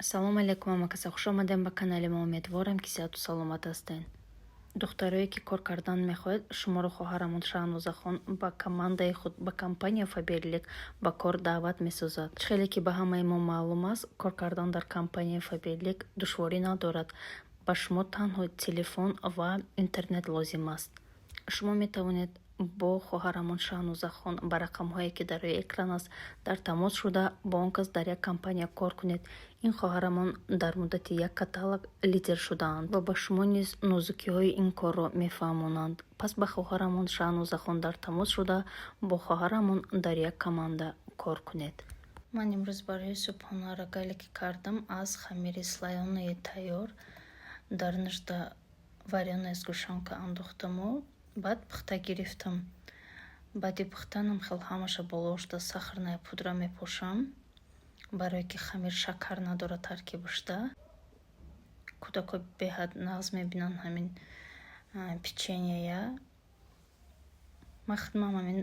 Ассалому алайкум, ҳамакаса, хуш омадем ба канали мо. Умедворам, ки сиҳату саломат ҳастед. Духтарое, ки кор кардан мехоҳед, шуморо хоҳарамон Шаҳнозахон ба командаи худ, ба компания Фаберлик ба кор даъват месозад. Чӣ хеле ки ба ҳамаи мо маълум аст, кор кардан дар компанияи Фаберлик душворӣ надорад. Ба шумо танҳо телефон ва интернет лозим аст. Шумо метавонед бо хоҳарамон Шаҳнозахон ба рақамҳое, ки дар рӯи экран аст, дар тамос шуда, бо он кас дар як компания кор кунед. Ин хоҳарамон дар муддати як каталог лидер шудаанд ва ба шумо низ нозукиҳои ин корро мефаҳмонанд. Пас ба хоҳарамон Шаҳнозахон дар тамос шуда, бо хоҳарамон дар як команда кор кунед. Ман имрӯз барои субҳона рогалики кардам аз хамири слоёные тайёр. Дар ништа варёная сгущёнка андохтаму баъд пухта гирифтам. Баъди пухтанам хел ҳамаша болоашда сахарная пудра мепошам, барое ки хамир шакар надорад таркибашда. Кӯдакҳо беҳад нағз мебинанд ҳамин печеньея. Ман худмам ҳамин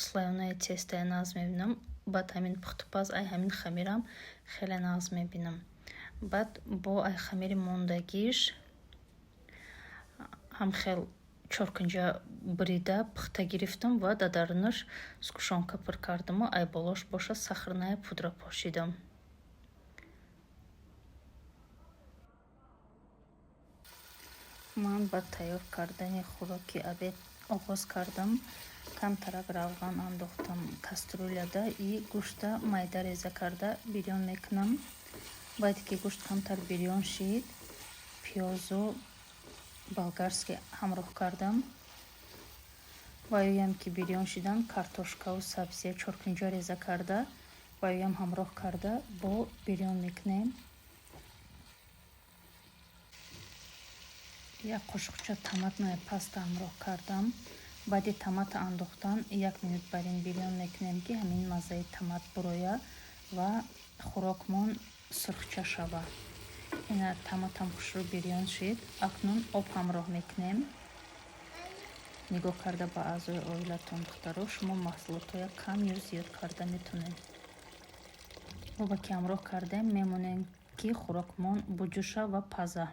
слоёное тестоя нағз мебинам. Баъд ҳамин пухтупаз ай ҳамин хамирам хеле нағз мебинам. Баъд бо ай хамири мондагиш ҳам хел чоркунҷа бурида пухта гирифтам ва дар дарунаш сгущёнка пур кардаму ай болош боша сахарная пудра пошидам. Ман ба тайёр кардани хӯроки обед оғоз кардам. Камтарак равған андохтам кастрюляда и гӯшта майда реза карда бирён мекунам. Баъде ки гӯшт камтар бирён шид, пиёзу болгарский ҳамроҳ кардам. Ва оям ки бирён шидан, картошкаву сабзия чоркунҷа реза карда ва оям ҳамроҳ карда бо бирён мекунем. Як қошуқча томатная паста ҳамроҳ кардам. Баъди томата андохтан як минут бар ин бирён мекунем, ки ҳамин маззаи томат буроя ва хӯрокмон сурхча шава. Ина, томатам хушрӯ бирён шид. Акнун об ҳамроҳ мекунем. Нигоҳ карда ба аъзои оилатон, духтаро, шумо маҳсулотҳоя кам ё зиёд карда метавонед. Оба ки ҳамроҳ кардем, мемонем, ки хӯрокмон буҷӯша ва паза.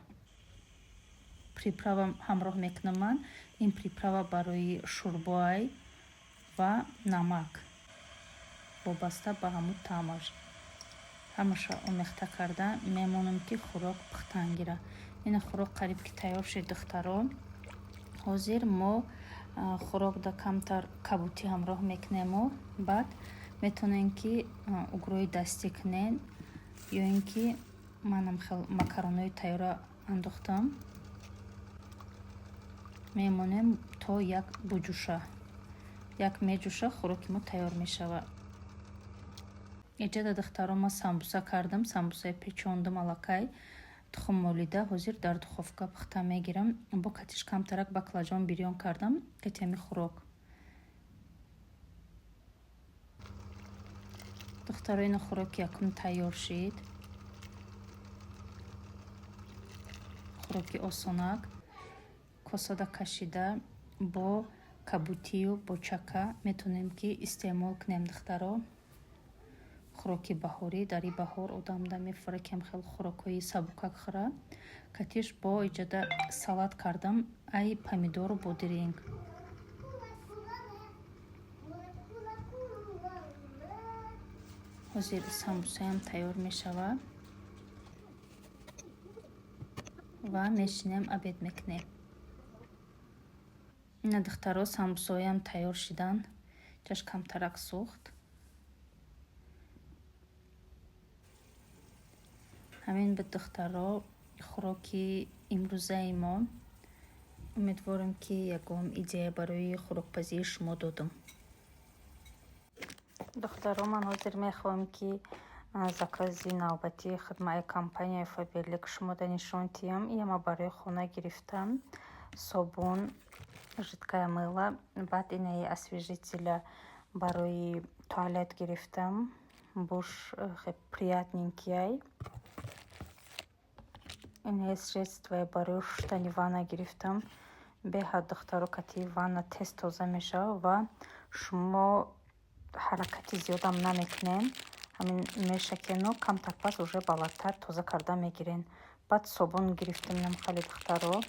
Приправа ҳамроҳ мекунам ман. Ин приправа барои шӯрбоай ва намак вобаста ба ҳамун таъмаш. Ҳамаша омехта карда мемонам, ки хӯрок пухтан гира. Ина, хӯрок қариб ки тайёр шид, духтаро. Ҳозир мо хӯрокда камтар кабутӣ ҳамроҳ мекунему баъд метавонем, ки угрои дастӣ кунем ё ин ки манам хел макаронои тайёрро андохтам. Мемонем, то як буҷӯша. Як меҷӯша, хӯроки мо тайёр мешавад. Иҷада, духтаро, ман самбуса кардам, самбусаи печондам аллакай, тухм молида, ҳозир дар духовка пухта мегирам. Бо катиш камтарак баклажан бирён кардам кати ҳами хӯрок. Духтаро, ина, хӯроки якум тайёр шид. Хӯроки осонак, косада кашида, бо кабутию бо чака метавонем, ки истеъмол кунем, духтаро. Хӯроки баҳорӣ, дар и баҳор одам да мефора, ки ҳам хел хӯрокҳои сабукак хӯра. Катиш бо иҷода салат кардам ай помидору бодиринг. Ҳозир самбусаям тайёр мешавад ва мешинем, обед мекунем. Ина, духтаро, самбусаҳоям тайёр шиданд. Чаш камтарак сӯхт. Ҳамин буд, духтаро, хӯроки имрӯзаи мо. Умедворам, ки ягон идея барои хӯрокпазии шумо додам. Духтаро, ман ҳозир мехоҳам, ки закази навбатии хидмаи компанияи Фаберлик шумода нишон диҳам. Ия, барои хона гирифтам собун, жидкое мыло, баъд инаи освежителя барои туалет гирифтам. Буш приятненький. Инаи средствое барои шуштани ванна гирифтам. Беҳад, духтаро, кати ванна тез тоза мешавад ва шумо ҳаракати зиёдам намекунем. Ҳамин мешакену камтар пас уже баландтар тоза карда мегирен. Баъд собун гирифтем, инам хеле, духтаро.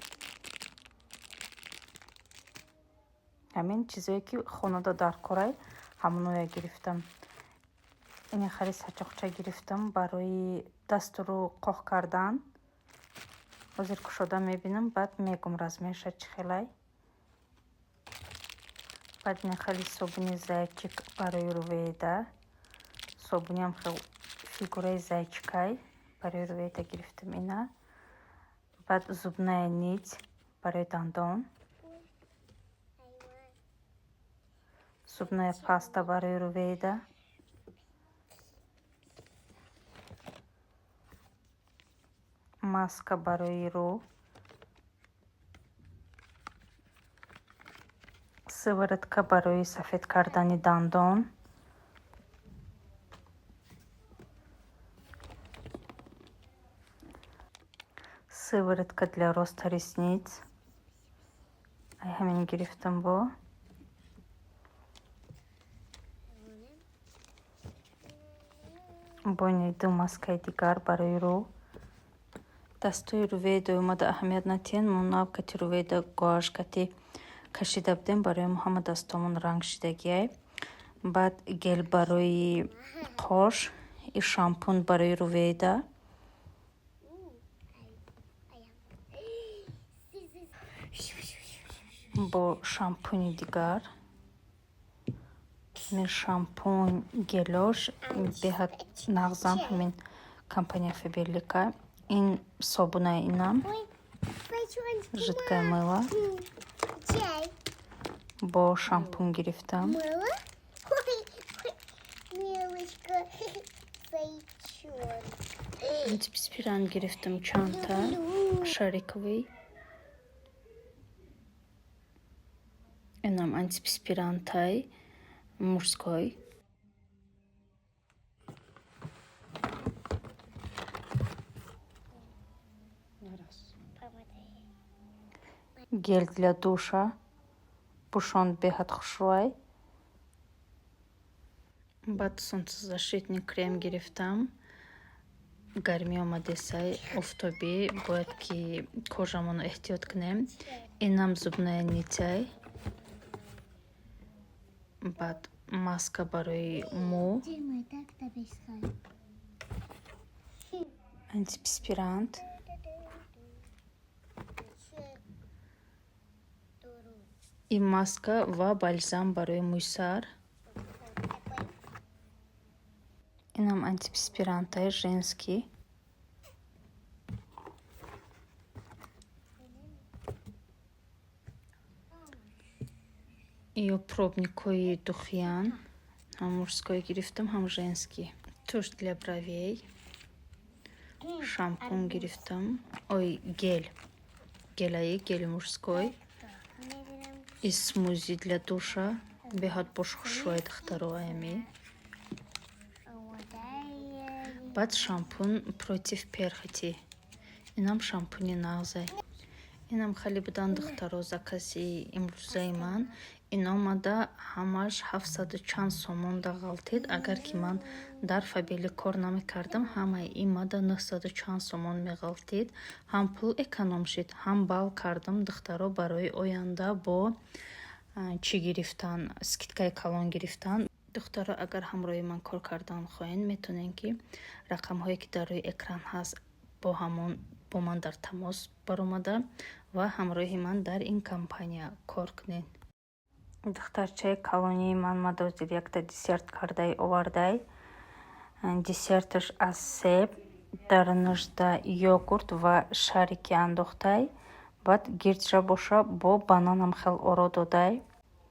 Ҳамин чизое ки хонада дар корай, ҳамоное гирифтам. Ини хеле сачоқча гирифтам барои дастуру қоқ кардан. Ҳозир кушода мебинам, баъд мегум размерша чӣ хелай. Баъд ин хеле собуни зайчик барои руведа. Собуниам хел фигураи зайчикай, барои руведа гирифтам ина. Баъд зубная нить барои дандон, зубная паста барои руведа, маска барои рӯ, сыворотка барои сафед кардани дандон, сыворотка для роста ресниц. Ай ҳамин гирифтам. Бо ини ду маскаи дигар барои рӯ. Дастои руведа омада аҳамият натиҳен. Мо нав кати руведа гуаш кати кашида будем, барои мо ҳама дастомон ранг шидагиай. Баъд гель барои қош и шампун барои руведа, бо шампуни дигар. Ҳамин шампун, гелош беҳад нағзам, ҳамин компания Фаберлика. Ин собунаи, инам жидкое мыло бо шампун гирифтам. Мыло? Ой, ой, мелочка, зайчонок. Антиперспирант гирифтам чандта, Люблю. шариковый. Инам антиперспирантай мужской. Помодай. Гель для душа, пушон беҳад хушрӯай. Баъд солнцезащитный крем гирифтам. Гармӣ омадесай, офтобӣ, бояд ки кожамонро эҳтиёт кунем. Инам зубная нитяй. Баъд маска барои мӯ, Дима, так тебе сказал. антиперспирант и маска ва бальзам барои мӯйсар. Инам антиперспирантай женский. Ё пробникҳои духиян, ҳам мужской гирифтам, ҳам женский. Тушь для бровей, шампун гирифтам, ой, гель, гелаи, гели мужской и смузи для душа. Беҳад бош хушрӯай, духтаро, аями. Баъд шампун против перхоти, инам шампуни нағзай. Инам хеле будан, духтаро, закази имрӯзаи ман. Ин омада ҳамаш 700 чанд сомон дағалтид. Агар ки ман дар Фаберлик кор намекардам, ҳамаи ин мада 900 чанд сомон меғалтид. Ҳам пул эконом шид, ҳам бал кардам, духтаро, барои оянда бо чӣ гирифтан, скидкаи калон гирифтан. Духтаро, агар ҳамроҳи ман кор кардан хоҳед, метавонед ки рақамҳое ки дар рӯи экран ҳаст, бо ҳамон бо ман дар тамос баромада ва ҳамроҳи ман дар ин компания кор кунед. Духтарчаи калонии ман мадозир якта десерт кардай овардай. Десерташ аз себ, дар нужда йогурт ва шарики андохтай, баъд гирдша боша бо бананам хел оро додай.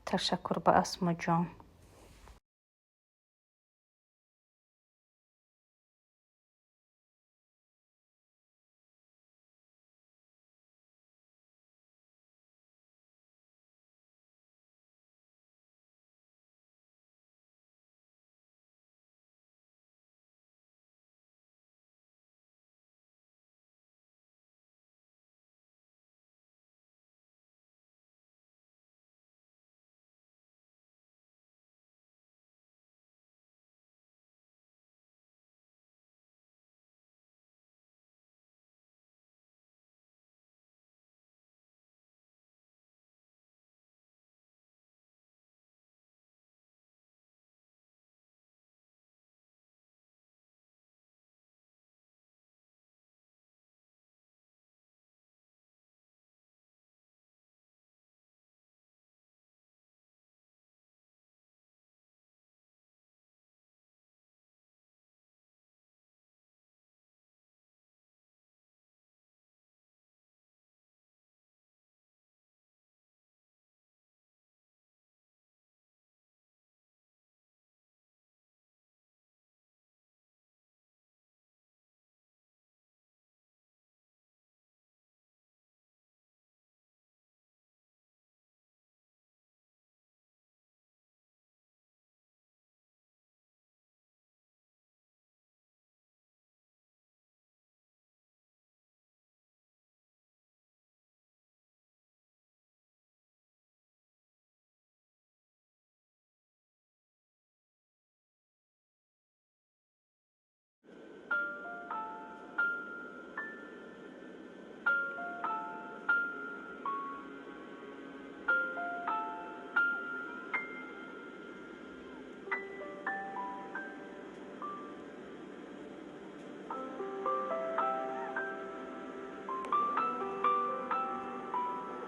Ташаккур ба Асмоҷон.